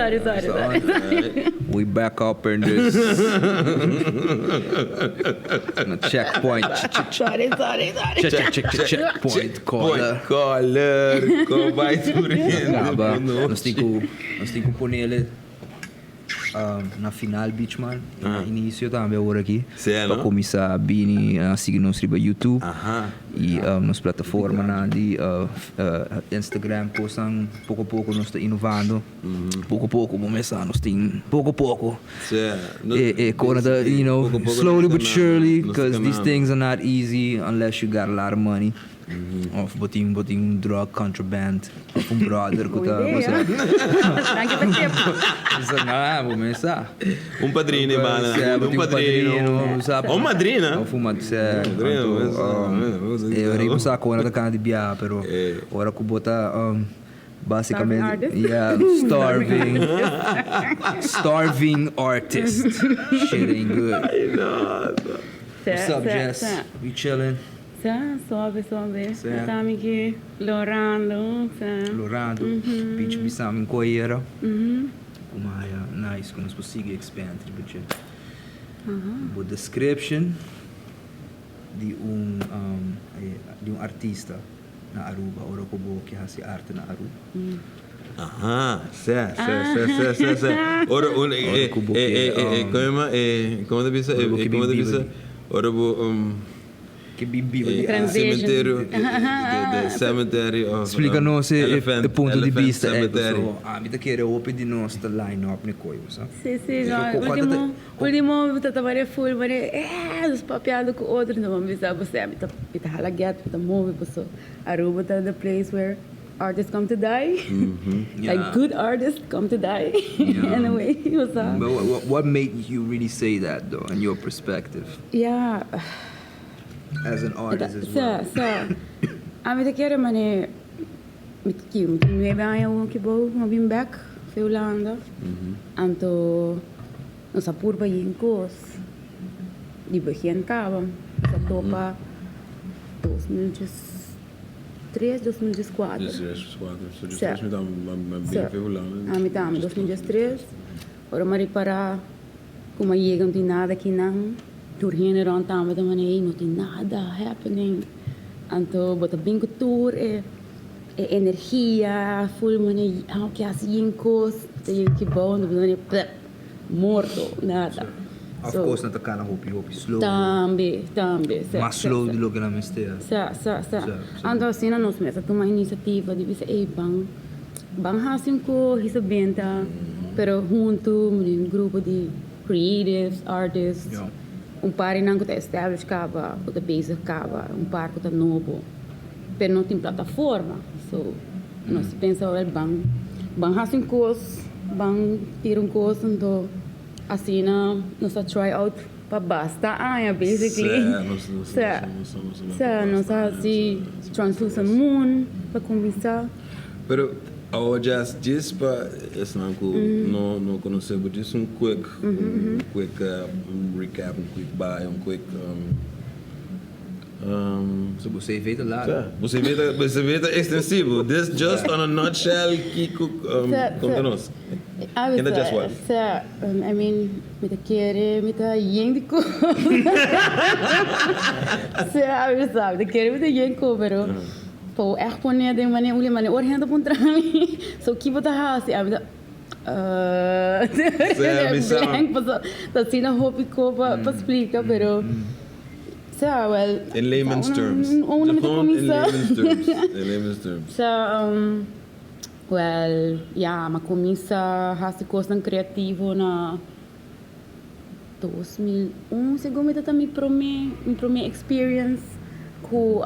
Sorry, sorry, sorry. We back up in this. Na checkpoint. Sorry, sorry, sorry. Check, check, check, checkpoint caller. Point caller. Kon bai tur hende? Caba. Bon nochi. Nos tin ku nos tin ku ponele na final beach man. I na inicio tambe awor aki. Sí, Pa no? kuminsá bini sigui nos riba YouTube. Aha. I nos plataformanan di Instagram kosnan poko poko nos ta inovando. Poko poko bo mesa nos tin poko poko. Sí. E e kona ta you know Poko poko nos slowly ta but kanando, surely nos ta cause these kanando. things are not easy unless you got a lot of money. Of bo tin bo tin un drug contraband of un brother ku ta Bon idea. Danki pa tip. Sa na bo mes sa. Un padrino e banda Sa, nan. bo Un tin un padrino. padrino, sa. O un madrina. Of un mad sa. Madrina, Anto, bo sa. e ora bo sa ku ora ta kana di biaha pero ora ku bo ta basicamente Starving artist. yeah, starving starving artist. Shit ain't good. Ay no. What's up Jess? We chillin'. Sa, suave, suave. Sa. Ta mi ki lorando, sa. Lorando. Beach bisa mi koyera. Kuma haya nice ku nos por sigui expand riba dje. Bo description di un di un artista na Aruba ora ku bo ke hasi arte na Aruba. Aha, sa, sa, sa, sa, sa, sa. Ora un Ora ku bo ke, komo komo ta bisa ora bo ke komo ta bin bisa biba di. ora bo Ke bin biba di Transition. Cementerio, the cemetery of Splika nos e elephant, e punto di elephant bista ei cemetery. paso ami ta kere hopi di nos ta line up ne koe bo sa. Si, si, no, Ku- ku- ultimo, ultimo ta tabata full mane eh nos papiando ku otro nos a bisa bo mi ta mi ta hala get mi ta move paso Aruba ta the place where artists come to die like Yeah. good artists come to die Yeah. in a way bo sa. But what, what made you really say that though in your perspective? Yeah. As an artist as well. Sa, sa. Ami ta kere mane mi ta ki mi tin nuebe aña awor ki bo mi a bin bek for Hulanda. Anto nos a purba yin kos di begin kaba. Nos a topa 2003, 2004. Sa, sa. Ami tambe 2003. Ora mi a ripara. Como a yega no tin nada akinan, tur hende rond tambe ta manda ey no tin nada happening. Anto bo ta bin cu tur e e energia full manda ey ke haci yin cos, ta yega aki bou anto bo ta manda plep morto nada. Of cosnan ta cana hopi hopi slow. Tambe tambe sa. Mas slow di loke nan mester. Sa sa sa. Anto asina nos mes a tuma iniciativa di bisa ey ban. Ban hasi un ko hisa benta pero huntu un grupo di creatives, artists, un par di nan ku ta establish kaba, ku ta bezig kaba, un par ku ta nobo pero no tin plataforma so nos pensa wel ban ban hasi un kos, ban tira un kos anto asina nos ta try out pa basta aña basically sa sa nos a hasi translucent moon pa kuminsá. Pero awo Jess, djis pa esnan ku no no konosé bo, djis un quick un quick recap, un quick bio, un quick So bo CV ta largu. Sa, bo CV ta bo CV ta extensivo. This just on a nutshell kiko konta nos. Ken ta Jess Wolff? Sa, I mean, mi ta kere mi ta yen di kos. Sa, mi sa, mi ta kere mi ta yen kos, pero Pa bo ègt pone den manera un manera ora hende ta puntra mi so ki bo ta hasi ami ta blank pasobra ta asina hopi ko pa splika pero sa well In layman's terms unda mi ta kuminsá in layman's terms sa well ya mi a kuminsá hasi kosnan kreativo na 2001 segun mi ta ta mi prome mi prome experience ku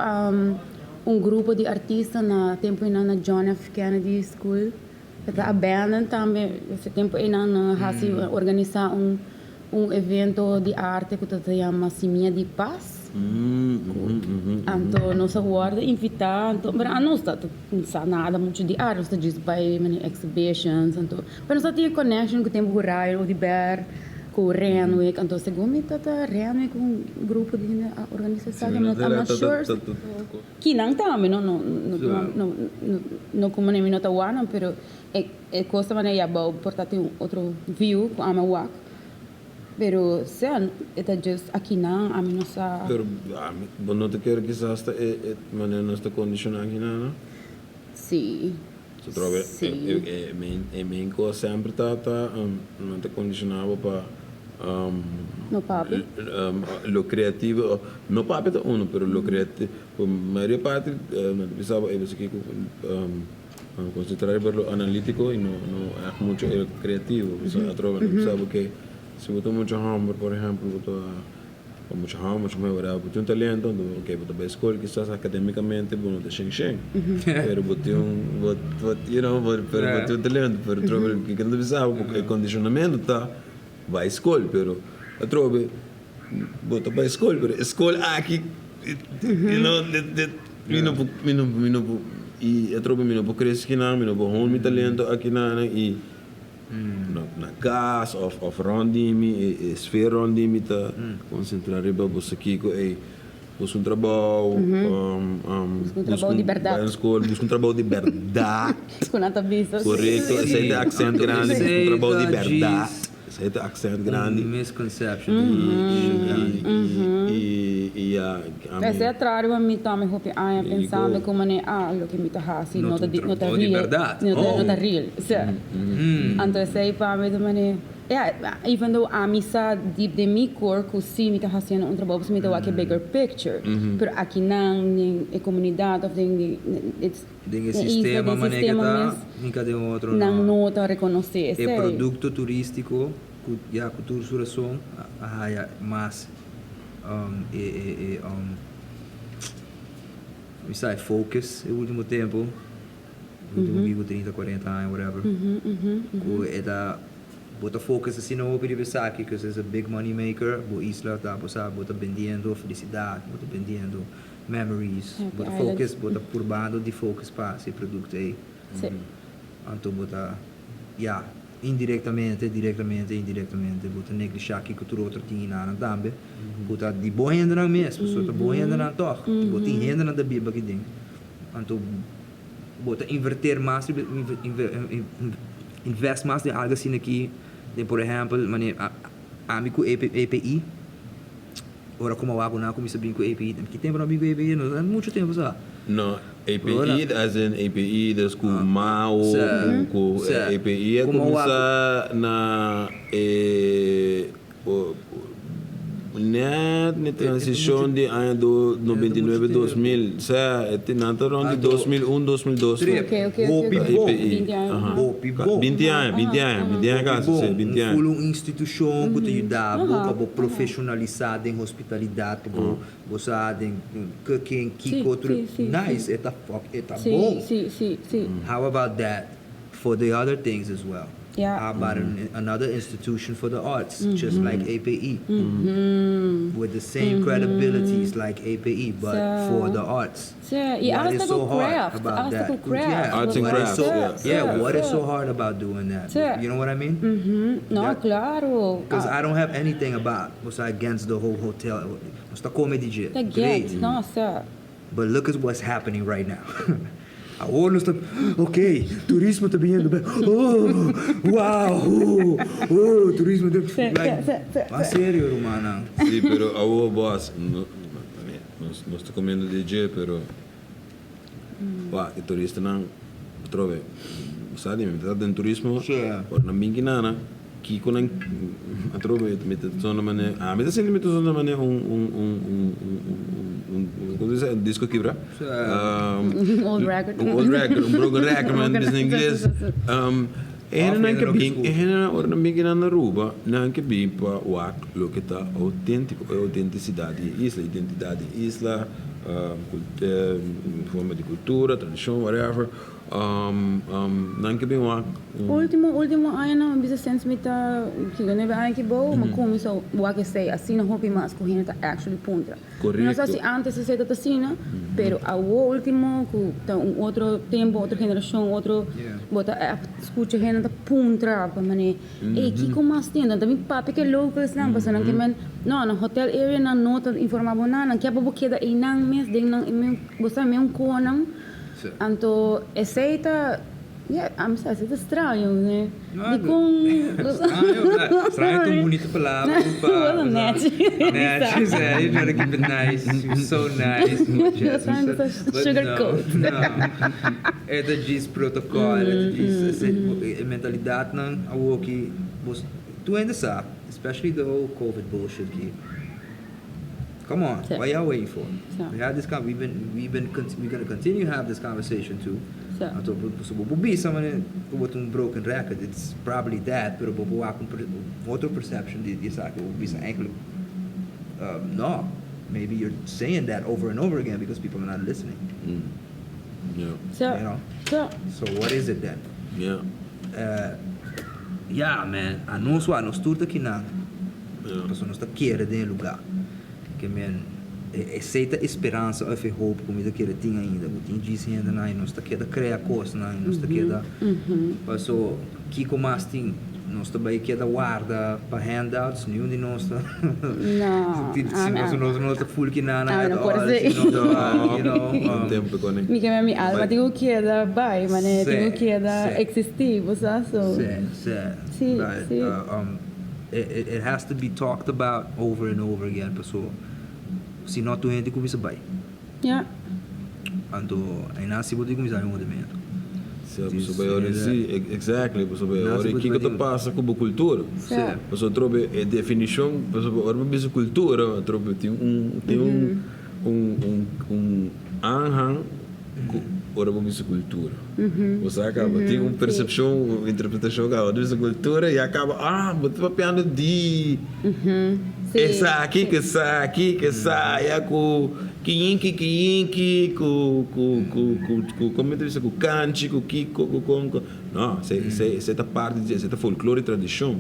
un grupo di artista na tempo einan na John F. Kennedy School ta ta abandoned tambe ese tempo einan nan a hasi organisa un un evento di arte ku ta ta yama Simia di Paz anto nos a wòrdu invitá anto pero anos ta ta sa nada muchu di arte nos ta djis bai mane exhibitions anto pero nos ta tin e connection ku tempo ku Ryan Oduber. Ku Renwick, anto segun mi ta ta Renwick un grupo di hende a organisa esaki, I'm not sure. Kinan tambe no no no no ku manera mi no ta wak nan pero e e kos ta manera ya bou por ta tin un otro view ku ami a wak pero sea e ta just akinan ami no sa. Pero ami bo no ta kere kisas ta e e manera nos ta kondishona akinan no? Si. So trobe e e e main kos semper ta ta nan ta kondishona bo pa No papia. Lo creativo, no papia ta uno, pero lo creativo, mayoria parti nan ta bisa bo ey boso kiko concentra riba lo analitico y no no echt mucho e creativo, atrobe nan ta bisa bo ke si bo ta mucha homber por ehempel bo ta o mucha homber mucha muher whatever bo tin un talento anto ok bo ta bay school kisas academicamente bo no ta shen shen pero bo tin un bo you know pero bo tin un talento pero atrobe kiko nan ta bisa bo e condicionamento ta Bai skol pero atrobe bo ta bai skol pero e skol aki you know mi no por mi no mi no por y atrobe mi no por crece akinan mi no por hone mi talento akinan y na cas of of rond di mi e sfeer rond di mi ta concentra riba bo sa kico ey busca un trabou busca un trabou di berdad bai na skol busca un trabou di berdad. Ku nan ta bisa. Korekto, esei ta aksent grandi, busca un trabou di bèrdat. Esei ta aksent grandi. Un misconception mucho grandi. I ya, ami. Esei a traha riba mi tambe hopi aña pensando ku manera ah loke mi ta hasi no ta no ta real, no ta real. Anto esei pa mi ta manera. Ya, even though ami sa deep den mi core cu si mi ta haciendo un trabou pasobra mi ta wak e bigger picture, pero akinan den e comunidad of den it's Den e den isla, sistema den manera ke sistema ta, mes, hinka den otro nan no. no ta reconoce E esey. producto turistico cu ya cu tur su razon a haya mas e e e mi sa e focus e ultimo tempo, ultimo bibu 30, 40 aña whatever, cu e ta Bo ta focus asina hopi riba esaki cause es a big money maker, bo isla ta bo sa bo ta bendiendo felicidad, bo ta bendiendo memories, Happy bo ta Island. focus, bo ta purbando di focus pa haci e producto ey. Sí. Anto bo ta ya, indirectamente, directamente, indirectamente bo ta neglisha kico tur otro tin hinanan tambe cu ta di bo hendenan mes, pasobra ta bo hendenan toch, bo tin hendenan ta biba aki den, anto bo ta inverter mas riba invest mas den algo asina aki den por ehempel manera ami ku API ora ku mi a wak ku nan a kuminsa bin ku API ki tempu nan a bin ku API no ta muchu tempu sa. No API as in API des ku mao ku API a kuminsa na e Net na e transicion di aña do 99, 2000, sea e tin nan ta rond di 2001, 2002. Trip, hopi bon, hopi bon. 20 aña, 20 aña, 20 aña casi, si, 20 aña. Un full un institucion cu ta yuda bo pa bo profesionalisa den hospitalidad, pa bo bo sa den cooking, kico, tur, nice, e ta fuck, e ta bon. How about that for the other things as well? How about another institution for the arts, just like APE, with the same credibilities like APE, but for the arts. Sí, y What hasta is so cu hard craft, about hasta that? cu craft. Arts and What is crafts, so, yeah. yeah, what is so hard about doing that? Sí. You know what I mean? No, That- claro. Because I don't have anything about, o sea, against the whole hotel. Nos ta come di dje. Ta Great. get, no, sí. But look at what's happening right now. Awor nos ta, ok, turismo ta biniendo bek. Oh, wow, oh, oh, turismo ta, like, mas serio rumannan. Sí, pero awor boss, no, nos, nos ta comiendo di dje, pero wak, e turistanan atrobe, sa di mi, mi ta den turismo, ora nan bin kinana, Kiko nan atrobe mi ta sona manera ami ta sinti mi ta sona manera un un un un un un como se dice un disco kibra Un old record. Un old record un broken record man bisa na ingles e hendenan ke bin e hendenan ora nan bin kinan na Aruba nan ke bin pa wak loke ta autentiko e autentisidat di e isla identidat di e isla forma di kultura tradishon whatever. Nan ke bin wak. Ultimo ultimo añanan mi bisa since mi ta kiko nuebe aña aki bou mi cuminsa wak esey asina hopi mas cu hende ta actually puntra. Mi no sa si antes esey ta asina pero awo ultimo cu ta un otro tempo otro generacion otro bo ta scucha hende ta puntra pa mane ey kiko mas tin nan ta bin papia ke locals nan pasobra nan ke men no nan hotel area nan no ta informa bo nada nan ke pa bo keda eynan mes den nan bo sa meun konan. Anto esey ta, yeah, ami sa esey ta straño, ne? Dikon? Straño, straño ta un bunita palabra pa. Bueno, nechi. Nechi, sí, you try to keep it nice, you're so nice, muchacha. Trying to sugar coat. No, e ta djis protocol, e ta djis e mentalidadnan awoki, tur hende sa, especially the whole covid bullshit ki. Come on, what y'all waiting for? We had this con we've been we've been we're gonna continue have this conversation too. Anto so bo por bisa manera ku bo ta un broken record, it's probably that, pero bo por wak un otro perception di esaki, bo por bisa eigenlijk no, maybe you're saying that over and over again because people are not listening. Yeah. You know? So what is it then? Yeah. Ya man, anos wak nos tur ta kinan. Pasobra nos ta kere den e lugá. Ke men, esei ta e speransa òf e hoop ku mi ta kere tin ainda, ku tin djis hendenan i nos ta keda krea kosnan i nos ta keda. Paso kiko mas tin? Nos ta bai keda warda pa handouts? Niun di nos ta. Si nos nos no ta full kinan at all, si nos ta, you know. Mi ke men mi alma tin ku keda bai, manera tin ku keda eksistí, bo sa? So. Sí, sí. Sí, sí. It has to be talked about over and over again paso si no tur hende cuminsa bay. Ja. Anto aynan si bo tin cuminsa hay un movimiento. Si, pasobra bay ora si, exactly, pasobra bay ora kico ta pasa cu bo cultura. Si. Pasobra atrobe e definicion, pasobra ora bo bisa cultura atrobe tin un tin un un un aanhang cu ora bo bisa cultura. Bo sa caba tin un percepcion, un interpretacion caba. Bo bisa cultura y a caba, ah, bo ta papiando di esaki cu esaki cu esaya cu kiyinki kiyinki cu cu cu cu cu como ta bisa cu canchi cu kico cu con cu. No, esei esei ta parti di esei ta folklore y tradicion.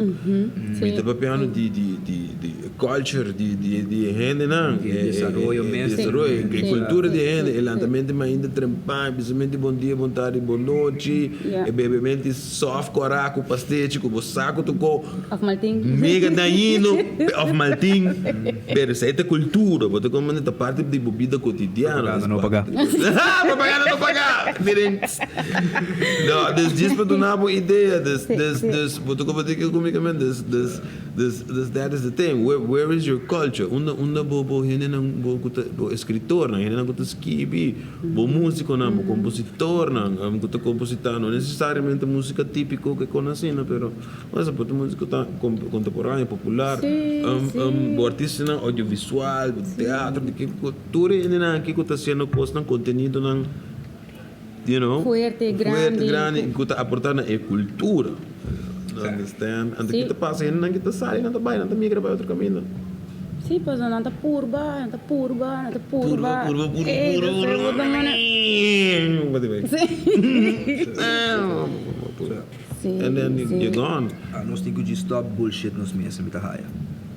Mi ta papiando di di di di culture di di di e hendenan. Di e desaroyo mes. E desaroyo, e cultura di e hende, e lantamento mainta trempan, e bisamento di bon dia, bon tardi, bon nochi, e bebemento di soft kora ku pastechi ku bo sa ku ta ko Of maltin. mega dañino, of maltin, pero esei ta cultura, bo ta comprende, ta parti di bo bida cotidiano. Propaganda no paga. Propaganda no paga! Miren. No, dus djis pa duna bo idea, dus, dus, dus, bo ta komprende kiko mi ke men, dus, dus, dus, dus that is the thing, where, where is your culture? Unda, unda bo, bo hendenan, bo ku ta, bo eskritornan, hendenan ku ta skibi, bo musikonan, bo kompositornan, ku ta kompositá, no nesesariamente musika tipiko ke kon asina, pero, bo por ta musika ta kontemporaneo, popular, bo artistanan audiovisual, bo teatro, di kiko, tur e hendenan aki ku ta hasiendo kosnan, kontenidonan. You know, Fuerte, grandi. Fuerte, grandi, ku ta aportá na e kultura. Understand? Anto ki ta pasa? Hendenan ki ta sali, nan ta bai, nan ta migra bai otro kaminda. Sí, pasobra nan ta purba, nan ta purba, nan ta purba. Purba, purba, purba, Ey, purba, despues purba. bo ta manda. Bo ta bai. Sí. Sí, And then sí. you're gone. Nos tin ku djis stop bullshit nos mes, mi ta haya.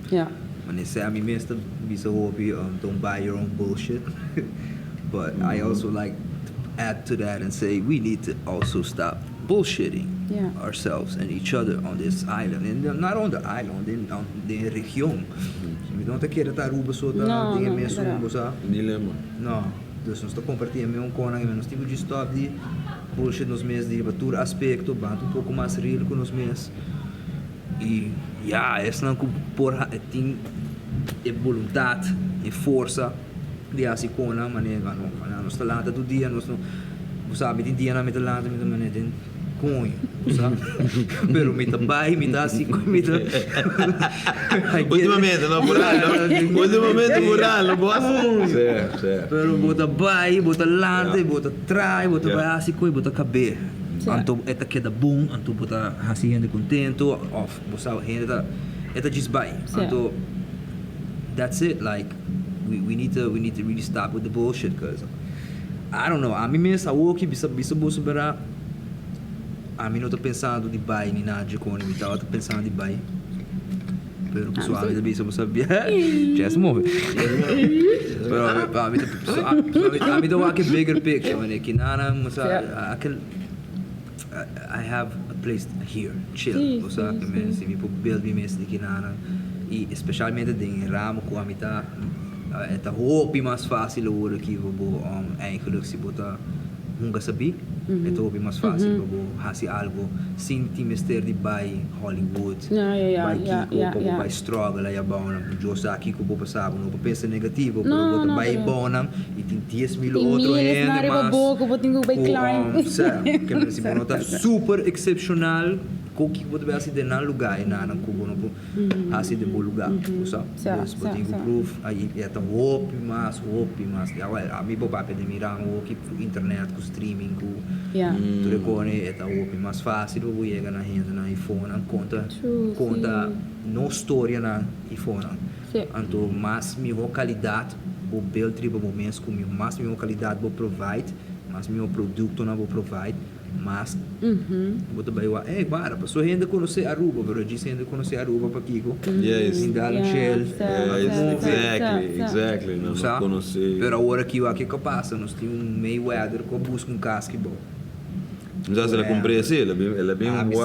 Ja. Mane sea mi mes ta bisa hopi don't buy your own bullshit but I also like to add to that and say we need to also stop bullshitting ourselves and each other on this island and not on the island den den e region mi no ta kere ta Aruba so ta den e mesun bo sa Dilema. No dus nos ta comparti e meun konan y nos tin cu djis stop di bullshit nos mes di riba tur aspecto banta un poco mas real cu nos mes. Y ya, esnan cu por tin e boluntad, e forsa di haci conan manera no, manera nos ta lanta tur dia, nos no, bo sa mi tin dianan mi ta lanta mi ta manera den coño, bo sa, pero mi ta bay, mi ta haci cu mi ta Ultimamente no moral no, ultimamente moral no boss. Pero bo ta bay, bo ta lanta y bo ta traha y bo ta bay haci cu y bo ta cabe. Anto e ta keda bon, anto bo ta hasi hende contento of bo sa hende ta e ta djis bai. Anto that's it like we we need to we need to really stop with the bullshit cuz. I don't know, ami mes awoki bisa bisa boso bera ami no ta pensando di bai ni nada dje mi tabata pensando di bai pero ku su ami ta bisa bo sabia chest move pero ami ta ami ta wak e bigger picture mane kinanan bo sa I can I have a place here chill bo sa ke men si mi por build mi mes di kinanan y especialmente den e ramo ku ami ta e ta hopi mas facil awor aki pa bo eigenlijk si bo ta hunga sabí e ta hopi mas facil pa bo haci algo sin tin mester di bai Hollywood bai kiko pa bo bai struggle aya abao nan Dios sa kiko bo pasa bo no por pensa negativo pero bo ta bai abao nan y tin 10,000 otro hende mas cu sa ke men si bo no ta super excepcional con kiko bo ta bai haci den nan lugar e nan cu bo no por haci den bo lugar bo sa dus bo tin cu proof y e ta hopi mas hopi mas ya wel ami bo papia den mi ramo hoki cu internet cu streaming cu tur e cone e ta hopi mas facil pa bo yega na hendenan y fonan conta conta nos storianan y fonan anto mas miho calidad bo build riba bo mes cu mas miho calidad bo provide mas miho productonan bo provide mas bo ta bay wak ey wara paso hende conoce Aruba pero djis hende conoce Aruba pakico Hindal un shell Exactly exactly nan no conoce pero awor aki wak kico a pasa nos tin un Mayweather cu a busca un cas ki bo Mi sa si el a cumpre si el a bin el a bin wak mi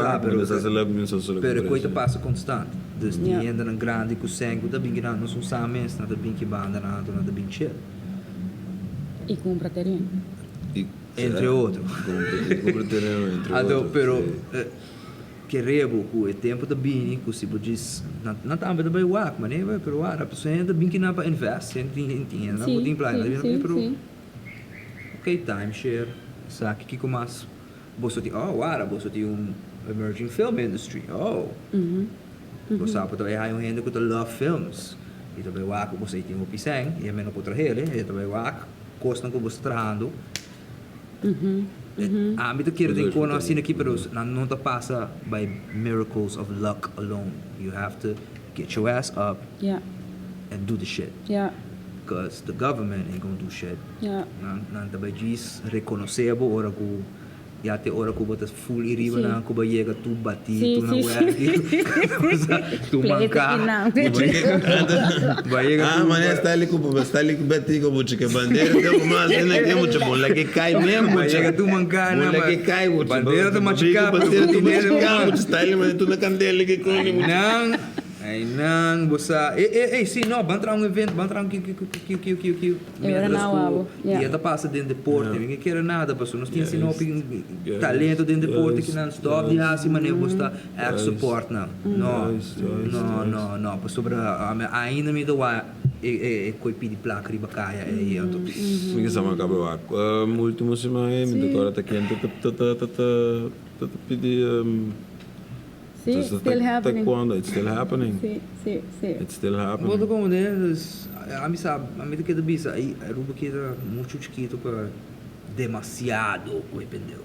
sa si el a mi sa si el a pero e coy ta pasa constant dus tin hendenan grandi cu sèn cu ta bin kinan nos un sa mes nan ta bin ki banda nan anto nan ta bin chill. Y cumpra tereno. Entre otro. Cumpra tereno entre Anto, otro. pero kere bo cu e tempo ta bini cu si bo djis nan tambe ta bay wak mane bay pero wak pasobra hende ta bin kinan pa invest hende tin tin hende nan bo tin playa nan ta bin pero ok time share esaki kico mas boso tin oh wara boso tin un emerging film industry oh bo sa bo ta bay haya un hende cu ta love films y ta bay wak cu boso tin hopi sèn y e men no por trahel e ta bay wak Kosnan ku bo sta trahando. Ami ta kere den kono asina aki pero nan no ta pasa by miracles of luck alone. You have to get your ass up and do the shit. Cause the government ain't gonna do shit. Nan ta bai djis rekonosé bo ora ku Ya te ora ku bo ta ful i riba nan ku bo yega tur batí, tur na wèrki, tur manká. Bo a yega Ah, tur. mané sta li ku sta li ku batí ku mucha ke bandera te ku mas ene ke mucha bon la ke kai men Bo a mucha. yega tur manká Bon nan la ke kai mucha. Bandera ta machiká Bandera pero ta ku dinero machiká mucha sta li mané tur na kandela ke koni mucha. Nan. Ay nan bo sa e e ey si no ban traha un evento ban traha un kiu kiu kiu kiu kiu kiu E ora mientras nan ku wou i e ta pasa den deporte mi ke kere nada pasobra nos tin asina hopi talento den deporte ki nan stop di hasi manera bo sta èk support nan no no no no pasobra ami ainda mi ta wak e e e koi pidi plaka riba kaya ey anto Mi ke sa maka bo wak ultimo siman ey mi ta kòrda ta kende ta ta ta ta ta pidi. Sí, Entonces, still happening. Taekwondo, it's still happening. Sí, sí, sí. It's still happening. Bo ta como den, dus ami sa, ami ta keda bisa, ay Aruba keda mucho chikito pa demasiado koe pendeu.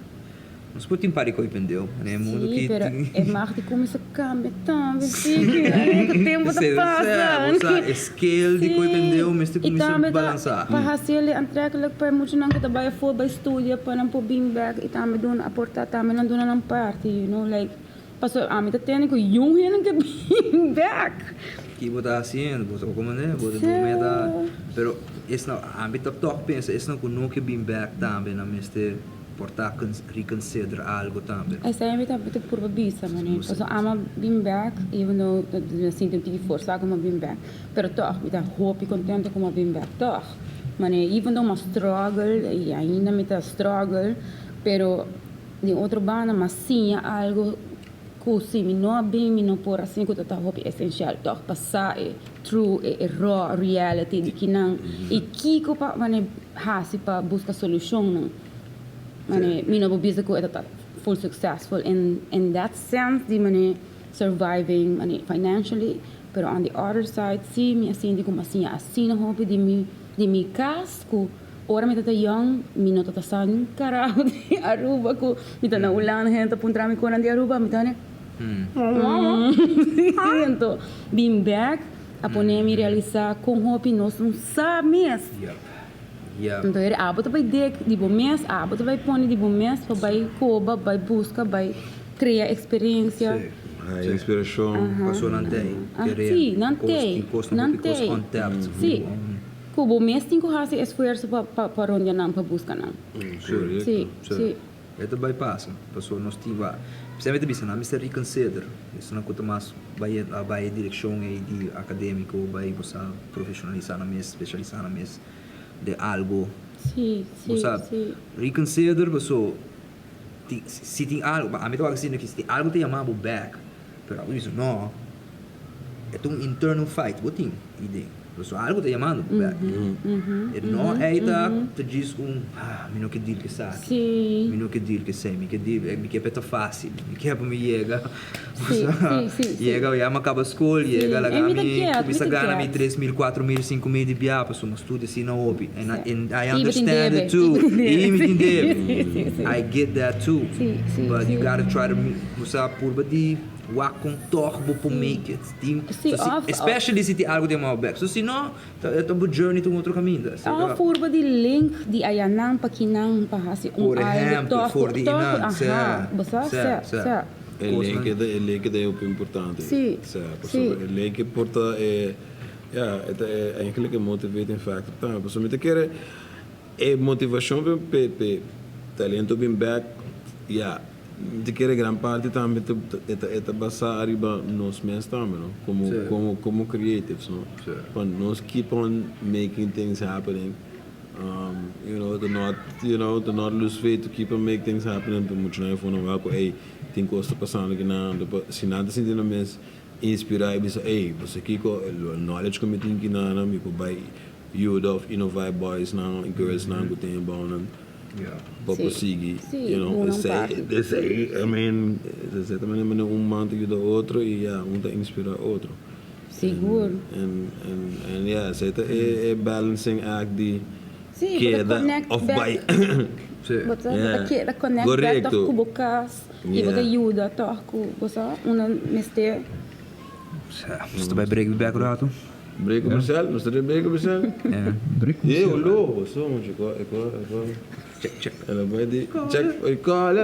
Nos por tin par di koe pendeu na e mundo Sí, ki pero tin. e mag di cuminsa cambia tambe, sí, cu tempo ta pasa. Bo sa, e scale di koe pendeu mester Y cuminsa tambe ta balansa. pa haciel aantrekkelijk pa e muchanan cu ta bay afo bay studia pa nan por bin bek y tambe duna aporta tambe nan duna nan parti, you know, like. Pasobra ami ta tende ku yun hende ke bin bek. Ki bo ta hasiendo? Bo ta como ne? Bo ta bo meta. Pero esnan, ami ta tòg pensa esnan ku no ke bin bek tambe nan mester por ta reconsider algo tambe. Esei ami ta purba bisa mane. Pasobra ami a bin bek even though mi a sinti un tiki forsa ku mi a bin bek. Pero tòg mi ta hopi kontento ku mi a bin bek tòg. Mane even though mi a struggle i ainda mi ta struggle pero. Di otro banda mas siña algo cu si mi no a bin mi no por a siña cu ta ta hopi esencial toch pa sa e true e raw reality di kinan y kico pa mane haci pa busca solucionnan mane mi no por bisa cu e ta ta full successful in in that sense di mane surviving mane financially pero on the other side si mi a sinti cu mi a siña asina hopi di mi di mi cas cu Ora mi ta ta yong, mi no ta ta sa ni carajo di Aruba cu mi ta na Hulanda, hende ta puntra mi conan di Aruba, mi ta ne Anto bin bek a pone mi realisa con hopi nos no sa mes. Anto heri abo ta bai dek di bo mes, abo ta bai pone di bo mes pa bai koba, bai buska, bai krea eksperensia. Sí. Haya inspirashon. Paso nan tei. Kere Sí, nan kos, tei. tin kos, Nan hopi kos tei. untapped. Sí. Ku bo mes tin ku hasi esfuerso pa pa pa rondia nan, pa buska nan. Korekto. Sí, sí. E ta bai pasa, pasobra nos tin wak. P'esei mi ta bisa nan mester reconsider. Esnan ku ta mas bai a bai e direkshon ei di akadémiko, bai bo sa profeshonalisá nan mes, spesialisá nan mes den algo. Sí, sí, Bo sa sí. reconsider paso tin si tin algo, ami ta wak asina ki si tin algo ta yama bo bèk, pero abo bisa no. E ta un internal fight bo tin i den. Pasobra algu ta yamando bo bek. E no ei ta ta djis un, ah, mi no ke deal ku esaki. Mi no ke deal ku esei. Mi ke deal, mi ke pa e ta fásil. Mi ke pa mi yega, yega ya mi a kaba skol, yega laga mi kuminsá gana mi 3000, 4000, 5000 di bia pasobra mi studia asina hopi. And I understand it too. I mi tin debe. I get that too. But you gotta try to, bo sa purba di. Wak kon tòg bo por make it. Tin, Sí, so si, òf, especially si tin algu den mou bek. So si no, ta e ta bo journey ta un otro kaminda. Si Òf purba di link di ayanan pa kinan pa hasi un Por algu ehèmpel, tòg for di tòg inan, sè, aha, bo sa? sè, Sè, sè. sè. E Kosnan. link ta e link ta hopi importante. Sí, Sè, sí. pasobra e link por ta e, ya, e ta e eigenlijk e motivating factor tambe. Pasobra mi ta kere e motivashon pa pa e talento bin bek, ya. Mi ta kere gran parti tambe ta e ta basá ariba nos mes tambe no komo komo komo creatives no pa nos keep on making things happening you know to not you know to not lose faith to keep on make things happening pa muchanan e fonan wak ku ey tin kos ta pasando kinan anto pa si nan ta sinti nan mes inspirá i bisa ey bo sa kiko e knowledge ku mi tin kinan mi por bai yuda of inová e boysnan i girlsnan ku tin e bounan. Pa por sigui, you know, esei, esei, I mean, esei ta manera manera un man ta yuda otro i ya, un ta inspirá otro. Sigur. En, en, en ya, esei ta e, e balancing act di keda of bai. Bo ta, bo ta keda connect back tòg ku bo kas i bo ta yuda tòg ku bo sa unda mester. Nos ta bai break bek un ratu. Break comercial? Nos ta den break comercial? Break E comercial. olo, so mucho ko, e ko, e ko. Check, check. Ela bai di check, oi kola.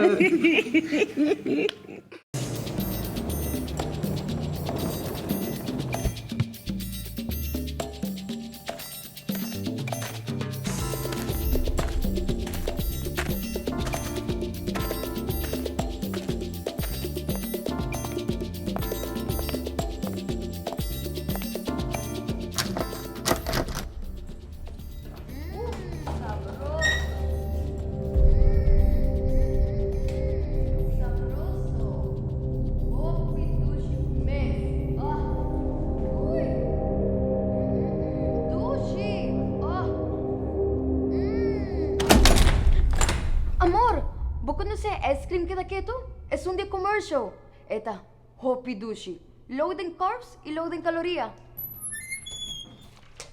Amor, bo conoce ice cream keda ketu? Esun di e commercial. E ta hopi dushi. Low den carbs y low den caloria.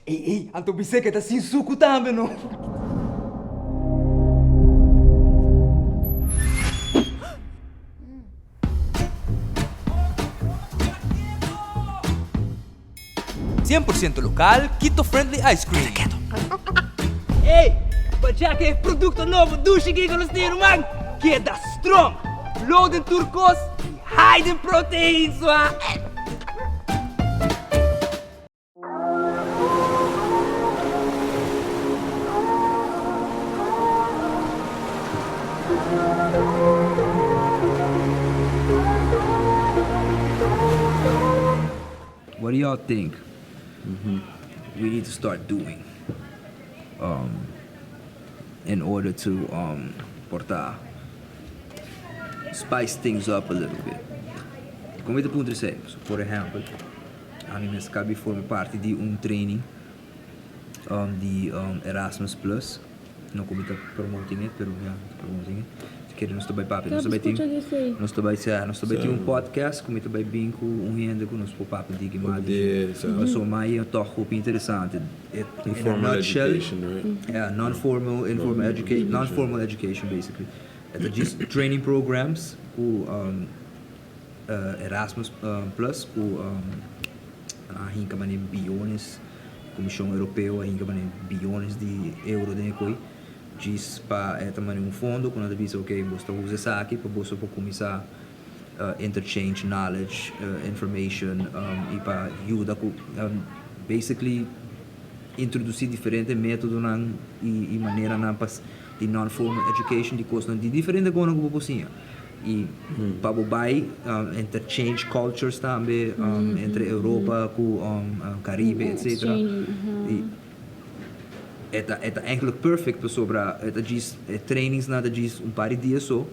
Ey ey, anto bis'é ke ta sin suku tambe no. 100% lokal Keto Friendly Ice Cream. Ey, pa djaka e produkto nobo dushi kiko nos tin ruman, keda strong, low den tur kos i high den protein sua. What do y'all think we need to start doing in order to por ta spice things up a little bit? Kon mi ta puntra esei? Por ehèmpel, ami mes kabi forma parti di un training di Erasmus Plus. No ku mi ta promoting it, pero ya, mi ta promoting it. Si kere nos ta bai papia, nos ta bai tin, nos ta bai sa, nos ta bai tin un podcast ku mi ta bai bin ku un hende ku nos por papia diki mas di dje. Pasobra mai e tòg hopi interesante. In a Informal nutshell, education, right? yeah, non-formal, informal education, non-formal education basically. E ta djis training programs ku Erasmus Plus ku nan a hinka manera biones. Komishon Europeo a hinka manera biyones di euro den e koi djis pa e ta manera un fondo ku nan ta bisa ok boso ta usa esaki pa boso por kuminsá interchange knowledge, information i pa yuda ku basically introdusí diferente métodonan i maneranan pa di non-formal education di kosnan di diferente kosnan ku bo por siña i pa bo bai interchange cultures tambe entre Europa ku Caribe etcetera i e ta e ta eigenlijk perfect pasobra e ta djis e trainingsnan ta djis un par di dia so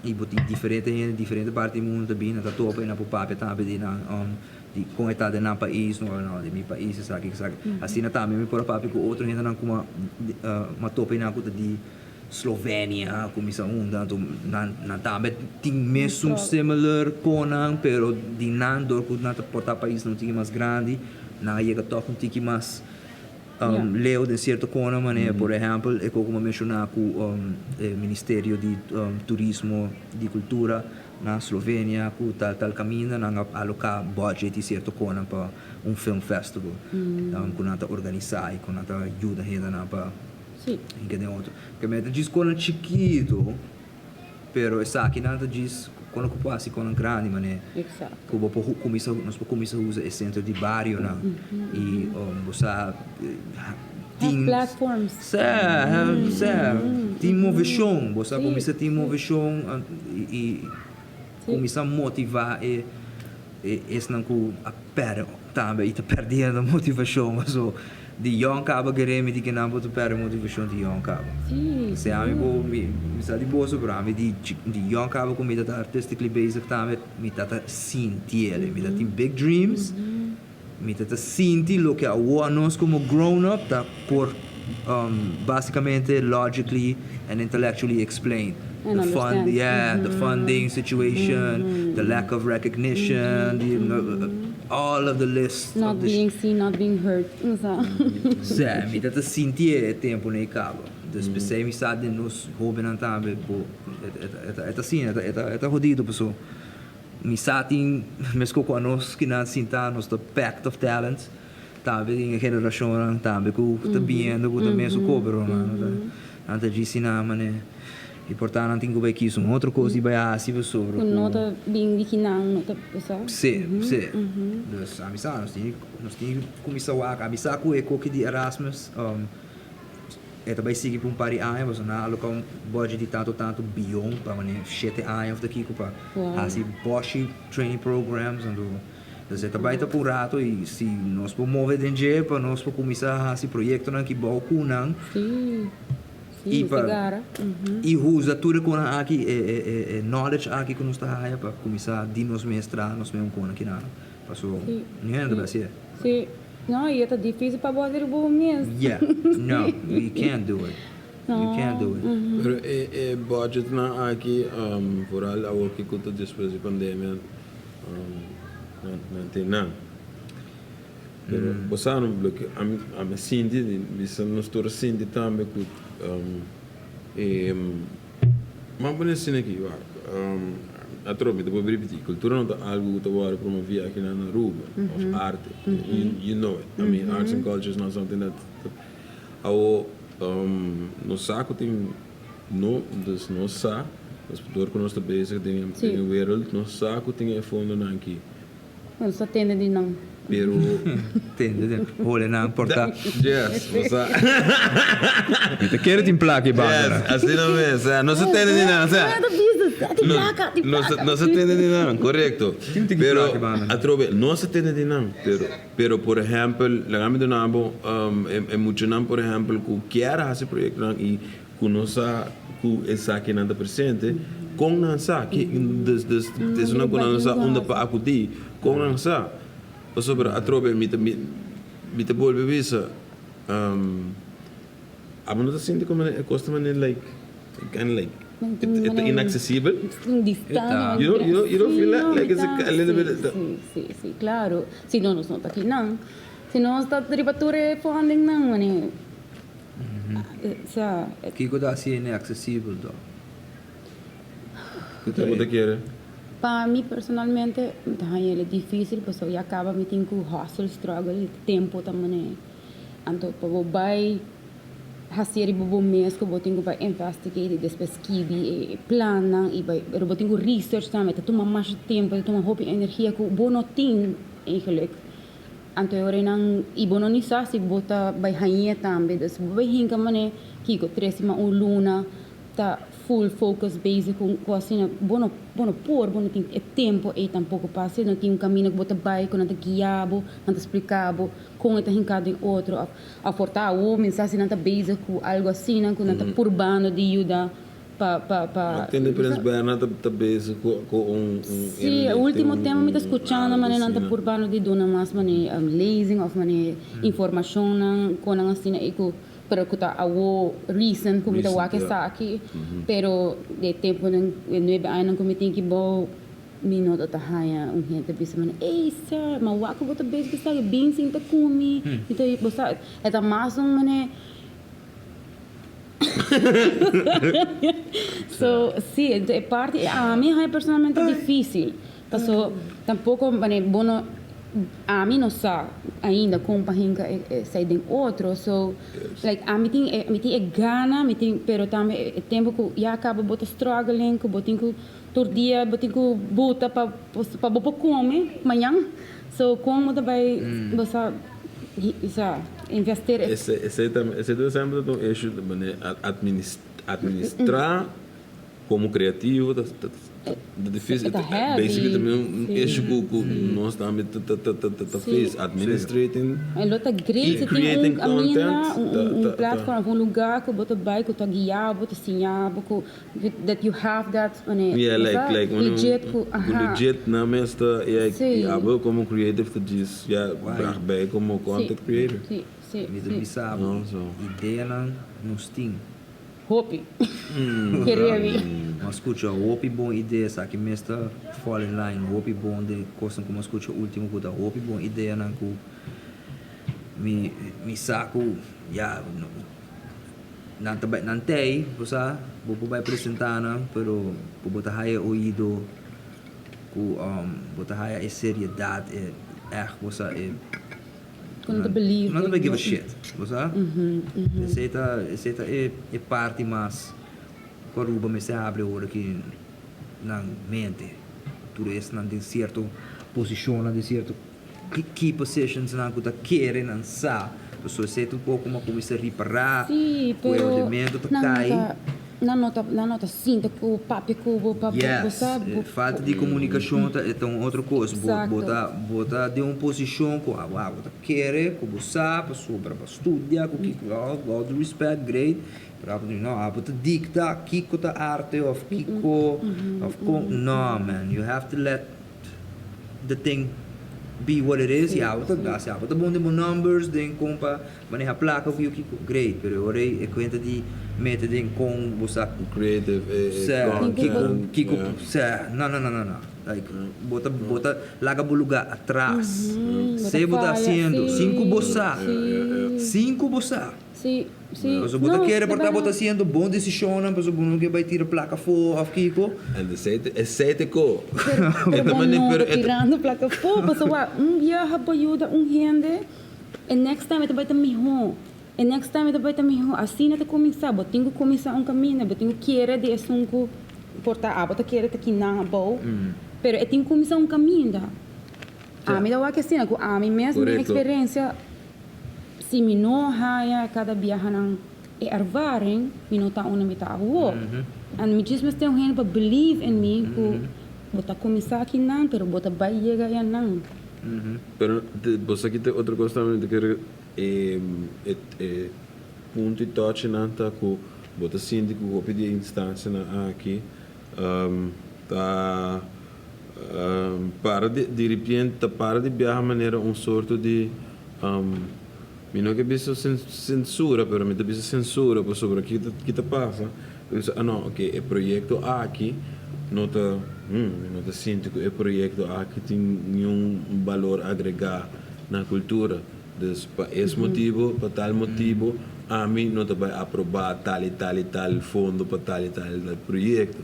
i bo tin diferente hende diferente parti di mundu ta bini nan ta topa i nan por papia tambe di nan Di kon e ta den nan pais, no no di mi pais esaki esaki. Asina tambe mi por a papia ku otro hendenan ku a topa einan ku ta di Slovenia, kuminsá unda, anto nan nan tambe tin mesun similar konan, pero di nan dor ku nan ta por ta paisnan un tiki mas grandi, nan a yega tòg un tiki mas leu den sierto konan manera por ehèmpel e koko mi a menshoná ku e ministerio di turismo di kultura Na Slovenia ku tal tal kaminda nan a aloká budget i sierto konan pa un film festival ku nan ta organisá i ku nan ta yuda hendenan pa hinka den otro. Ke mester djis konan chikitu pero esakinan ta djis konan ku por hasi konan grandi manera ku bo por kuminsá nos por kuminsá usa e sentro di barionan i bo sa tin Sè, tin moveshon, bo sa kuminsá tin moveshon i kuminsá motivá e esnan ku a pèrdè tambe i ta pèrdiendo motivashon paso di yòn kaba kere mi di kinan bo ta pèrdè motivashon di yòn kaba. P'esei ami bo mi sa di boso pero ami di yòn kaba ku mi ta artistically bezig tambe mi ta ta sintiel mi ta tin big dreams. Mi ta ta sinti loke awor anos como grown up ta por basicamente logically and intellectually explain. And The fund, understand. yeah, the funding situation, the lack of recognition, the, all of the list Not of the being seen, not being heard. Sa. Sè, mi ta ta sinti e tempo n'e caba. Dus p'esei mi sa den nos hobennan tambe bo e ta e ta asina, e ta e ta hodido paso. Mi sa tin mesco cu anos kinan sinta nos ta packed of talents tambe tin e generacionnan tambe cu ta biniendo cu ta mesun co pero nan nan ta djisi nan mane y por ta nan tin cu bay kies un otro cos di bay haci pasobra Cu no ta bin di kinan no ta sa. Si si dus ami sa nos tin nos tin cu cuminsa wak ami sa cu e coki di Erasmus. E ta bai sigui pa un par di aña pasobra nan a aloká un budget di tantu tantu biyon pa manera shete aña of ta kiko pa hasi boshi training programs anto dus e ta bai ta pa un rato y si nos por move den dje pa nos por kuminsá hasi proyektonan ki bou ku nan y pa y usa tur e konan aki e knowledge aki ku nos ta haya pa kuminsá di nos mes traha nos mes un konan kinan pasobra niun hende ta bai hasié. No, y e ta dificil pa bo hacer bo mes. Yeah, no, you can't do it. You can't do it. Pero e e budgetnan aki, vooral awor ki ku ta despues di pandemia, nan nan tin nan. Pero bo sa no loke ami ami a sinti, bisa nos tur a sinti tambe ku e. M'a pone asina aki, wak, atrobe mi ta por ripití, kultura no ta algu ku ta wòrdu promoví aki na Aruba, òf arte, you know it, I mean arts and culture is not something that, awo nos sa ku tin, no, dus nos sa, dor ku nos ta bezig den e wereld, nos sa ku tin e fondonan aki. Nos ta tende di nan. Pero. Tende den hole nan por ta. Yes, bo sa. Mi ta kere tin plaka e banda nan. Yes, asina mes. Nos ta tende di nan. No ta bisa, tin plaka, tin plaka. Nos ta tende di nan, korekto. Tin tiki plaka e banda nan. Pero atrobe, nos ta tende di nan. Pero, pero por ehèmpel, laga mi duna bo e muchanan por ehèmpel ku kier hasi proyektonan i Ku no sa ku esakinan ta presente, kon nan sa? Ki, dus, dus, esunnan ku nan no sa unda pa akudí, kon nan sa? Pasobra atrobe mi ta, mi, mi ta bolbe bisa, abo no ta sinti komo e kos ta manera like, kinda like, e ta inaksesibel? You don't, you don't, you don't feel that? Like it's a little bit. Si, si, si, klaro. Si no, nos no ta akinan. Si nos ta riba tur e fundingnan, manera. Kiko ta hasié inaksesibel to? Kiko bo ta kere? Pa mi personalmente, mi ta haña el difísil, pasobra ya kaba mi tin ku hustle, struggle, i tempu ta manera. Anto pa bo bai hasi riba bo mes ku bo tin ku bai investigate i despues skibi e plannan i bai, pero bo tin ku research tambe, ta tuma masha tempu, ta tuma hopi energia ku bo no tin eigenlijk. Anto e ora einan i bo no ni sa si bo ta bai hañ'é tambe, dus bo bai hinka manera kiko tres siman, un luna ta full focus bezig ku ku asina bo no bo no por bo no tin e tempo ei tampoko pa hasi no tin un kaminda ku bo ta bai ku nan ta guia bo nan ta splika bo kon e ta hinka den otro òf òf por ta awo mi sa si nan ta bezig ku algu asina ku nan ta purbando di yuda pa pa pa Ma tende Prins Bernhard ta ta bezig ku ku un un Sí, e ultimo tempo mi ta skuchando manera nan ta purbando di duna mas manera lezing òf manera informashonnan kon nan asina ei ku Pero ku ta awo recent ku mi ta wak esaki, pero de temponan e nuebe añanan ku mi tin ki bou mi no ta haña un hende bisa mi ey sir ma wak ku bo ta bezig ku esaki bin sinta ku mi, mi ta bo sa e ta mas un mane so si e parti ami a haña personalmente dificil. Paso tampoco mane bo no ami no sa ainda con pa hinca esey den otro so like ami tin e mi tin e gana mi tin pero tambe e tempo cu ya caba bo ta struggling cu bo tin cu tur dia bo tin cu buta pa pa bo por come mañan so con bo ta bay bo sa sa investir e. Esey tambe esey ta semper ta un issue mane administra. Como creativo ta difícil. Ta heavy. Basically tambe un issue cu cu nos tambe ta ta ta ta ta face administrating. E lo ta great si tin un caminda, un platform of un lugar cu bo ta bay cu ta guia bo, ta siña bo cu that you have that manera. Yeah like like legit cu aha. Legit nan mes ta y abo como creative ta djis ya draag bij como content creator. Si si si. Mi ta bisa bo ideanan nos tin. Hopi. Queria mi. M'a scucha hopi bon idea esaki mes ta fall in line hopi bon den cosnan cu m'a scucha ultimo cu ta hopi bon ideanan cu mi mi sa cu ya nan ta bay nan tey bo sa bo por bay presenta nan pero bo bo ta haya oido cu bo ta haya e seriedad e echt bo sa e. Ku no ta believe. No ta give a shit, bo sa? Esei ta, esei ta e e parti mas ku Aruba mester habri ora ki nan mente. Tur esnan den sierto posishonnan, den sierto key positionsnan ku ta kere nan sa. Pasobra esei ta un poko mas kuminsá ripará ku e ordenamentu ta kai. Nan no ta, nan no ta sinta ku papia ku bo pa bo sa. Yes, falta di komunikashon ta e ta un otro kos. Bo bo ta bo ta den un posishon ku abo abo ta kere ku bo sa pasobra bo a studia ku kiko all all due respect great pero abo ta no abo ta dikta kiko ta arte of kiko of kon no man you have to let the thing be what it is y abo ta si abo ta bon den bo numbers den kon pa maneha plaka of kiko great pero e ora ei e kuenta di mete den kon bo sa Creative e e Sè kiko content kiko yeah. sè no no no no no like bo ta bo ta laga bo luga atras Bo ta se bo ta faya hasiendo sin ku bo sa si sin ku bo sa. Si, si. Pasobra bo ta No, kere ta por ta bo ta berdad. haciendo bon decisionnan, pasobra bo no ke bai tira placa afó of kiko. En esei te ko. Pero, E pero ta bo mane no pero ta e ta. tirando placa afó, pasobra wak, un biaha bo yuda un hende, e next time e ta bai ta mihó, e next time e ta bai ta mihó. Asina ta cuminsa, bo tin cu cuminsa un caminda, bo tin cu kere di esun cu por ta abo ta kere ta kinan abou, pero e tin cu cuminsa un caminda. Ami ta wak asina cu ami mes mi Correcto. experiencia. Si mi no haya kada biahanan e ervaring, mi no ta unda mi ta awor. And mi djis mester un hende pa believe in mi ku bo ta kuminsá akinan pero bo ta bai yega enan. Pero bo sa ki ta otro kos tambe mi ta kere e e punto i tòchinan ta ku bo ta sinti ku hopi di e instansianan aki ta Para di diripiente ta para di biaha manera un sorto di mi no ke bisa sensura pero mi ta bisa sensura pasobra ki ta ki ta pasa ta bisa ah no oke e proyekto aki no ta mi no ta sinti ku e proyekto aki tin niun balor agregá na kultura dus pa es motibu pa tal motibu ami no ta bai aprobá tal i tal i tal fondo pa tal i tal i tal proyekto.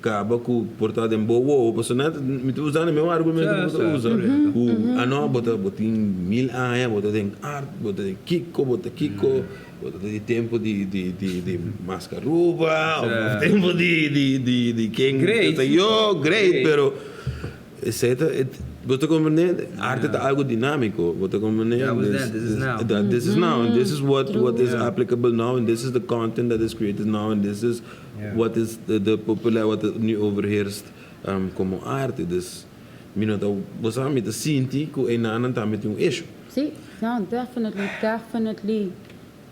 Caba cu por ta den bo wowo pasobra nan mi ta usando e mesmo argumento cu bo ta usa cu a no bo ta bo tin mil aña bo ta den art bo ta den kico bo ta kico bo ta di tempo di di di di Mascaruba of tempo di di di di ken ta yo great pero esey ta bo ta comprende arte ta algo dinamico bo ta comprende That was then this is now this is now and this is what what is applicable now and this is the content that is created now and this is Wat is de populair, wat nu overheerst como arte. Dus mi no ta, bo sa, mi ta sinti cu enanan tambe tin un issue. Sí, no, definitely, definitely.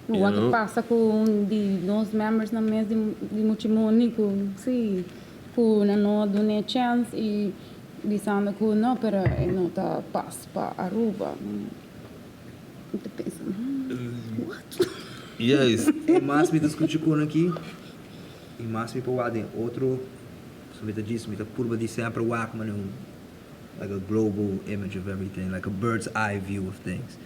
Wak a pasa cu un di nos membersnan mes di Muchimoni cu sí, cu nan no a dun'e chance y bisando cu no, pero e no ta pas pa Aruba. Mi ta pensa, what? Juist. E mas mi ta skucha kon aki, e mas mi por wak den otro, so mi ta djis, mi ta purba di semper wak manera un, like a global image of everything, like a bird's eye view of things.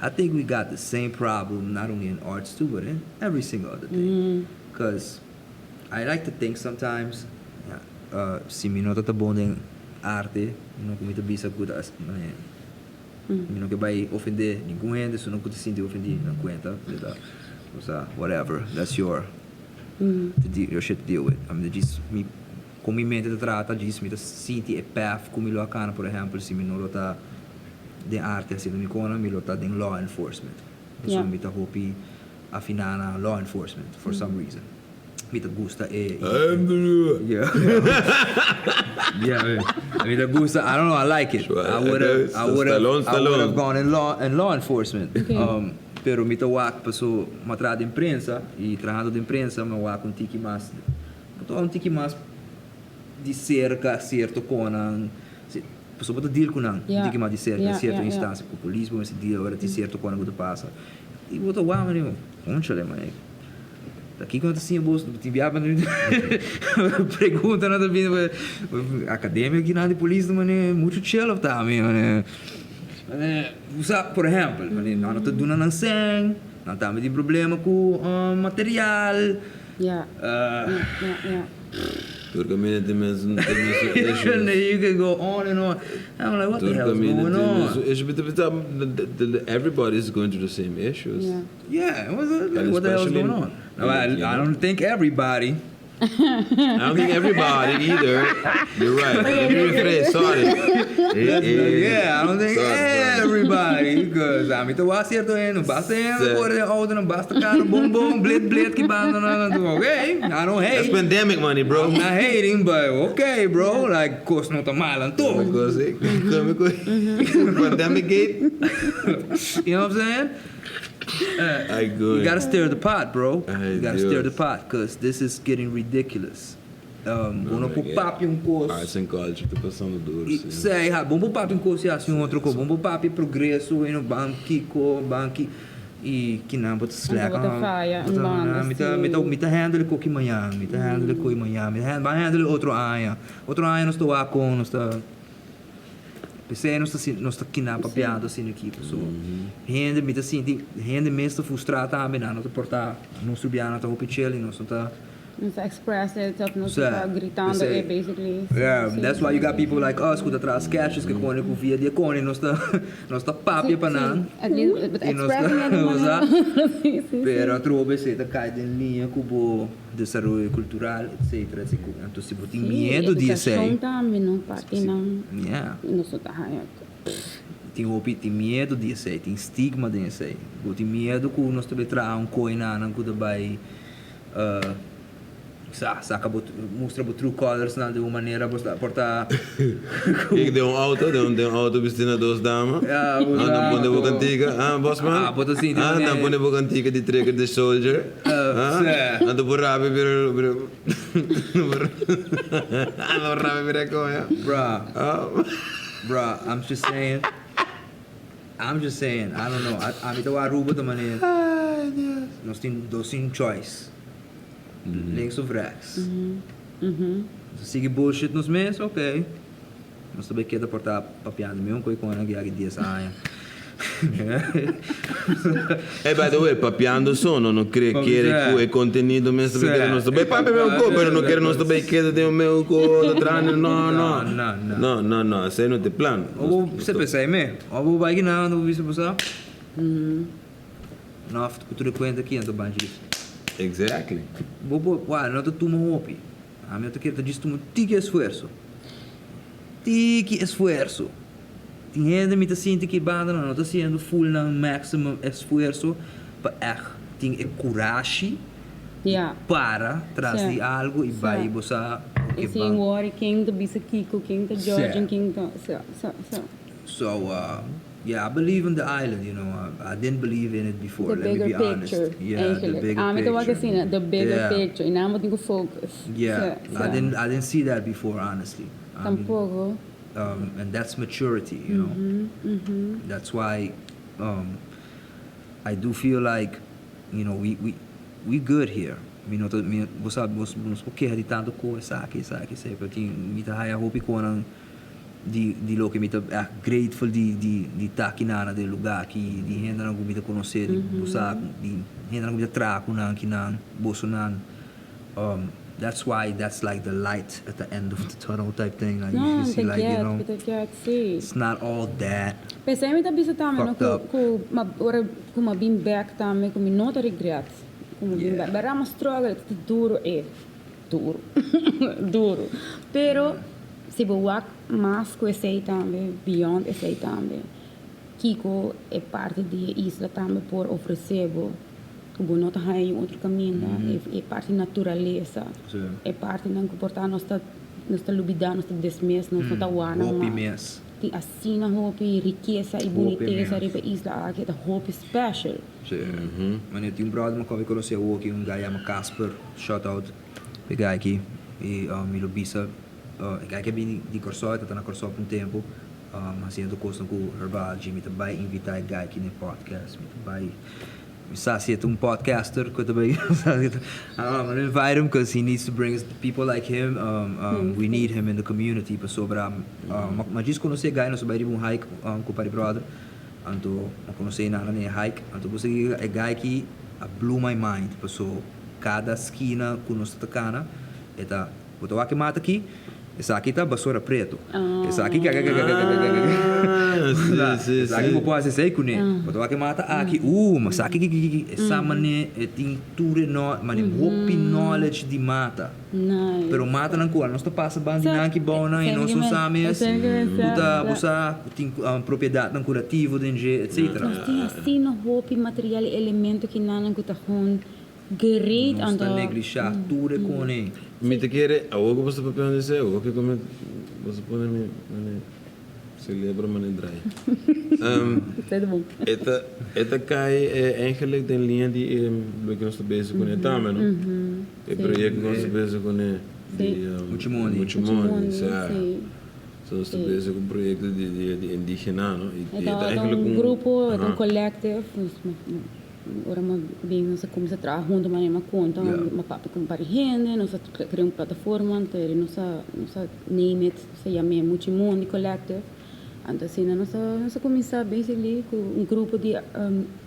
I think we got the same problem not only in arts too, but in every single other thing. Cause I like to think sometimes, si mi no ta ta bon den arte, no ku mi ta bisa ku ta manera. Mi no ke bai ofendé ningun hende, su no ku ta sinti ofendí nan kuenta, ta o whatever, that's your to deal, your shit to deal with. Ami ta djis mi kon mi mente ta trata djis mi ta sinti e path ku mi lo a kana, por ehèmpel si mi no lo ta den arte hasiendo mi kona mi lo ta den law enforcement, pasobra mi ta hopi afiná na law enforcement for some reason. Mi ta gusta e. Yeah. Yeah, mi ta gusta, I don't know, I like it. I would have, I would have, I would have gone in law, in law enforcement. Okay. Pero mi ta wak paso mi a traha den prensa y trahando den prensa mi a wak un tiki mas, mi ta wak un tiki mas di cerca cierto conan, paso bo ta deal cu nan un tiki mas di cerca den cierto instancia, cu polis bo mester deal ora tin cierto conan cu ta pasa y bo ta wak mi conchale man. Ta kiko nan ta siña bos? Tin biaha pa pregunta nan ta bini akademia aki nan di polis ta manera muchu chill of ta mi manera bo sa por ehèmpel manera nan no ta duna nan sèn nan tambe tin problema ku material. Ya ya ya. Tur kaminda tin mesun issues. You can go on and on. I'm like what the hell is going on? Tur kaminda tin mesun issues. Everybody is going through the same issues. Yeah, what the hell is going on? I don't think everybody. I don't think everybody either. You're right. Let me rephrase, sorry. Yeah, I don't think everybody. Because ami ta wak cierto hende, basta hende kore den autonan, basta carro bom bom, blit blit ki banda nan, okay, I don't hate. That's pandemic money, bro. I'm not hating, but okay, bro, like cos no ta mal anto. Pandemic gate. You know what I'm saying? You gotta stir the pot, bro. You gotta stir the pot, cause this is getting ridiculous. Bo no por papia un cos. Arts and culture ta pasando duro, si. Si, ha, bo no por papia un cos y haci un otro cos. Bo no por papia progreso y no ban kico, ban ki, y kinan bo ta slack. Bo ta faya un banda, si. Mi ta handle cu ki mañan, mi ta handle cu mañan, mi ta ban handle otro aña. Otro aña nos ta wak con nos ta. P'esei nos ta sinti, nos ta kina papiando asina aki pasobra hende, mi ta sinti hende mes ta frustrá tambe, nan no ta portá, nos rubianan ta hopi chill i nos no ta. No ta express it of nos no ta gritando e basically. Yeah, that's why you got people like us ku ta traha sketches ku kone ku via di e kone nos ta nos ta papia pa nan. At least but expressing it di manera. Pero atrobe esei ta kai den liña ku bo. Desaroyo cultural etcetera etcetera anto si bo tin miedo di esey. Educacion tambe no parti nan Yeah. nos no ta haña. Tin hopi tin miedo di esey tin stigma den esey bo tin miedo cu nos ta bay traha un coy nan cu ta bay sa saca bo mustra bo true colors nan den un manera bo ta por ta Kijk den un auto den un auto bisti na dos dama Ya bo ah sa nan pone bo cantica ah bosman Ah bo ta sinti ah nan pone bo cantica di Trigger the Soldier. Anto por rabia bira bira Anto por rabia bira koño. Bruh bruh I'm just saying I'm just saying I don't know ami ta wak Aruba ta manera nos tin dos sin choice links of rechts nos ta sigui bullshit nos mes ok nos ta bay keda por ta papiando mi un koe koño aki dies aña. Hey, by the way, papiando so, no no kere kere ku e kontenido mes ta bay kere nos ta bay papia meu ko, pero no kere nos ta bay keda den meu ko ta trahando, no, no. No, no. No, no, no, esei no ta e plan. O bo se pensá me, o bo bay kinan bo bisa bo sa. Nof ku tur e kuenta aki anto ban djis. Exactly. Bo por, wak, no ta tuma hopi. Ami no ta kere ta djis tuma tiki esfuerso. Tiki esfuerso. Tin hende mi ta sinti ki banda nan no ta hasiendo full nan maximum esfuerso pa ègt tin e kurashi di para tras di algu i bai bo sa E sin worry ken ta bisa kiko, ken ta judge, ken ta sa sa sa. So yeah I believe in the island you know I didn't believe in it before The let me bigger be honest picture yeah the eigenlijk. bigger Ami ta wak picture asina, the bigger yeah picture i nan bo tin ku focus. yeah Sa sa. I didn't I didn't see that before honestly. I mean Tampoco. And that's maturity, you know. That's why I do feel like, you know, we we we good here. Mi no ta mi bo sa bo nos por keha di tanto ko esaki esaki esei pero tin mi ta haya hopi konan di di loke mi ta echt grateful di di di ta aki nan den lugar aki di hendenan ku mi ta konosé di bo sa di hendenan ku mi ta traha ku nan akinan bosonan. That's why that's like the light at the end of the tunnel type thing like No, you see mi ta like you get, know mi ta get, si. it's not all that P'esei mi ta bisa tambe no fucked ku up. ku ma ora ku mi a bin bek tambe ku mi no ta regret ku mi bin Yeah. bek. Berdad mi a struggle, ta duro e duro duro pero si bo wak mas ku esei tambe beyond esei tambe kiko e parti di e isla tambe por ofrece bo. Ku bo no ta haña yu otro kaminda, e parti naturalesa, e partinan ku por ta nos ta nos ta lubidá, nos ta desmes, nos no ta wak nan mas. Tin asina hopi rikesa i bunitesa riba e isla aki, e ta hopi special. Sí. Manera tin un bròder mi kobe konosé awoki, un guy yama Casper, shout out pa e guy aki, i mi lo bisa, e guy aki a bini di Kòrsou, e ta ta na Kòrsou pa un tempu, hasiendo kosnan ku Herbal Gym, mi ta bai invitá e guy aki na e podcast, mi ta bai. Mi sa si e ta un podcaster cu ta bay I don't know, I'm gonna invite him cause he needs to bring us people like him we need him in the community pasobra ma djis conoce e guy nos a bay riba un hike cu Party Brother anto ma conoce nan na e hike anto bo sa e guy aki a blew my mind paso cada skina cu nos ta cana e ta Bo ta wak e mata aki? Esaki ta basora preto. Esaki Si, Esaki si. bo por hasi esei kuné. Bo ta wak e mata aki, uh, ma esaki kikikiki. E sa mané e tin tur e no, mané hopi knowledge di mata. Nice. Pero matanan ku nos ta pasa ban di nan ki bounan i nos no sa mes ku ta, bo sa, ku tin propiedatnan kurativo den dje, etcetera. Nos tin asina hopi material i elemento kinanan ku ta gewoon Great Nos ta anto. neglisha tur e kone. Mi ta kere, awor ku bo sta papiando esei, awor ke ku bo sta pone mi mane celebro mane drai. Esei ta bon. E ta e ta kai eigenlijk den liña di e loke nos ta bezig kuné tambe, no? E proyekto ku nos ta bezig kuné di Muchimondi. Muchimondi, sa. So nos ta bezig ku un proyekto di di indigena, no? I E ta ta eigenlijk un un grupo, e ta un collective. Ora mi bin nos a cuminsa traha hunto manera mi a conta mi a papia cu un par di hende nos a crea un plataforma anto nos a nos a name it nos a yam'e Muchimondi Collective anto asina nos a nos a cuminsa basically cu un grupo di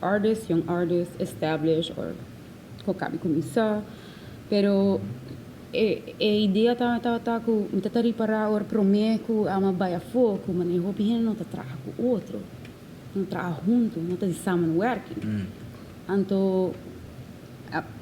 artists young artists established or cu a caba di cuminsa pero e e idea tabata cu mi ta ta ripara ora prome cu amo a bay afo cu manera hopi hende no ta traha cu otro. No traha huntu, no ta di samenwerking. Anto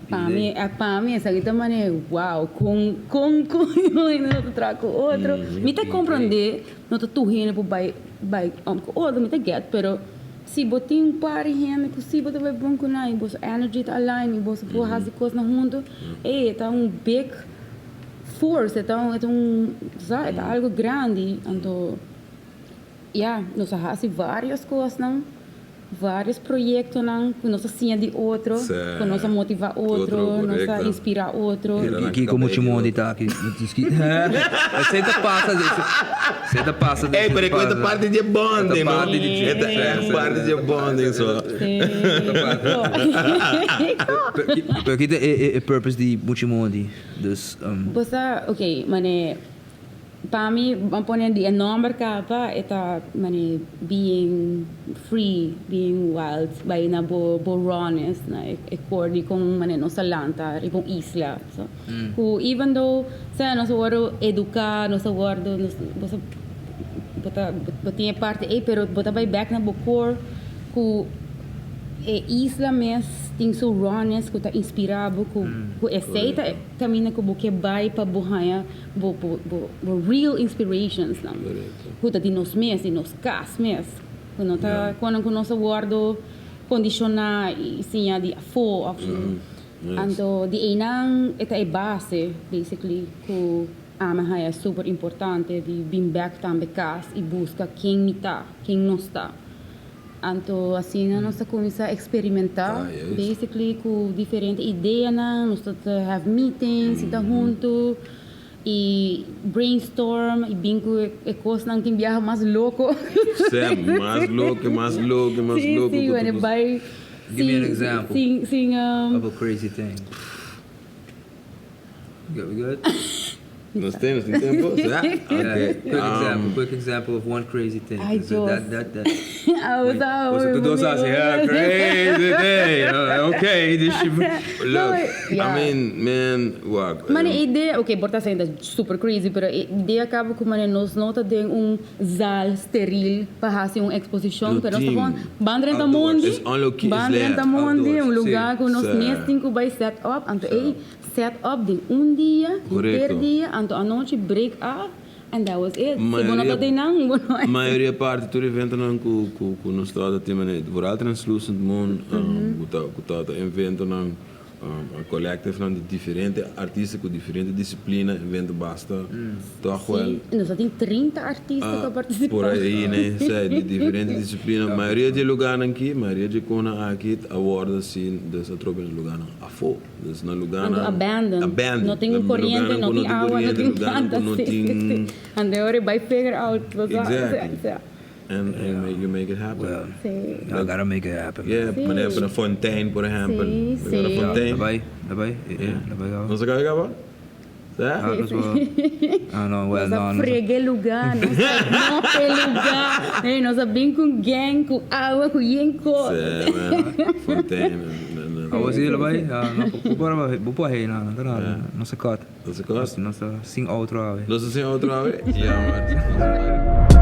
pa mi, pa mi esaki ta manera wow, kon kon kon un hende no ta traha ku otro. Mi ta komprondé no ta tur hende por bai bai om ku otro, mi ta get, pero si bo tin un par di hende ku si bo ta bai bon ku nan i boso energy ta align i boso por hasi kosnan huntu, ey e ta un big force, e ta un e ta un sa e ta algo grandi, anto. Ya, nos a hasi varios kosnan, varios proyektonan ku nos a siña di otro, ku nos a motivá otro, nos a inspirá otro. Kiko muchu mondi ta aki? Esei ta pasa, esei ta pasa. Ey, pero e ku e ta parti di e bonding, no? E ta echt parti di e bonding so. Pero ki ta e purpose di muchu mondi? Dus. Bo sa, ok, mane. Pa mi, ban pone di e nomber caba, e ta mane being free, being wild, bay na bo bo rawness, na e core di con mane nos a lanta riba un isla. So, cu even though sea nos a wordo educa, nos a wordo, nos, bo sa, bo ta, bo tin e parti ey, pero bo ta bay bek na bo core cu e isla mes tin su rawness cu ta inspira bo, cu, cu esey ta e caminda cu bo ke bay pa bo haya. Bo bo bo bo real inspirations nan ku ta di nos mes, di nos kas mes, ku no ta konan ku nos a wòrdu kondishoná i siña di afó òf anto di einan e ta e base basically ku ami haña super importante di bin bèk tambe kas i buska ken mi ta, ken nos ta. Anto asina nos ta cuminsa experimenta basically cu diferente ideanan, nos ta have meetings, sinta hunto y brainstorm y bin cu e cosnan tin biaha mas loco. Sam, mas loco, mas loco, mas loco. Si, si, wanneer bay Give me an example sin, sin, of a crazy thing. We good? Nos tin, nos tin tempo? Sa? Okay. Quick example, quick example of one crazy thing. Ay, Dios. That, that, that. Awo sa, awo. Boso dos haci, yeah, crazy thing. Okay, this shit. Look, Yeah. I mean, man, wak. Mane e idea, okay, por ta asina ta super crazy, pero e idea caba cu mane nos no ta den un zaal steril pa haci un exposicion, No pero nos ta tin. gewoon ban drenta Outdoors. mondi, It's on loca- ban it's drenta there. mondi, un Outdoors, lugar sí. cu nos Sí. mes tin cu bay set up, anto ey Set up den un dia, henter dia, anto anochi break up and that was it. Si bo no ta den nan, bo no. Mayoria parti tur eventonan ku ku nos tabata tin manera vooral Translucent Moon ku ta ku tabata eventonan collectivenan di diferente artista ku diferente disiplina evento basta Toch wel. Sí, nos a tin 30 artista ku a partisipá. Por ahí ne, sí, di diferente disiplina. Mayoria di e lugánan aki, mayoria di e konan aki a wòrdu así, dus a trobe na lugánan afó. Dus na lugánan. Anto abandon. Abandon. No tin koriente, no tin awa, no tin nada. No tin. Anto e ora e bai figure out. Exactly. And you make it happen. Sí. You gotta make it happen. Yeah, manera pa na Fontein, por ehèmpel. Sí, sí. Fontein. Ta bai, ta bai, ta bai. Nos a kaba kaba? Ah, no, well, Nos a no, no. frega e lugá, nos a mop e lugá. Ey, nos a bin ku gang, ku awa, ku yen kos. Sí, man. Fontein. Awo si lo bai? Ah, no, bo por bo por hei, no, no ta nada. No se cut. No se cut? Nos ta sin outro awe. Nos ta sin outro awe? Jammer.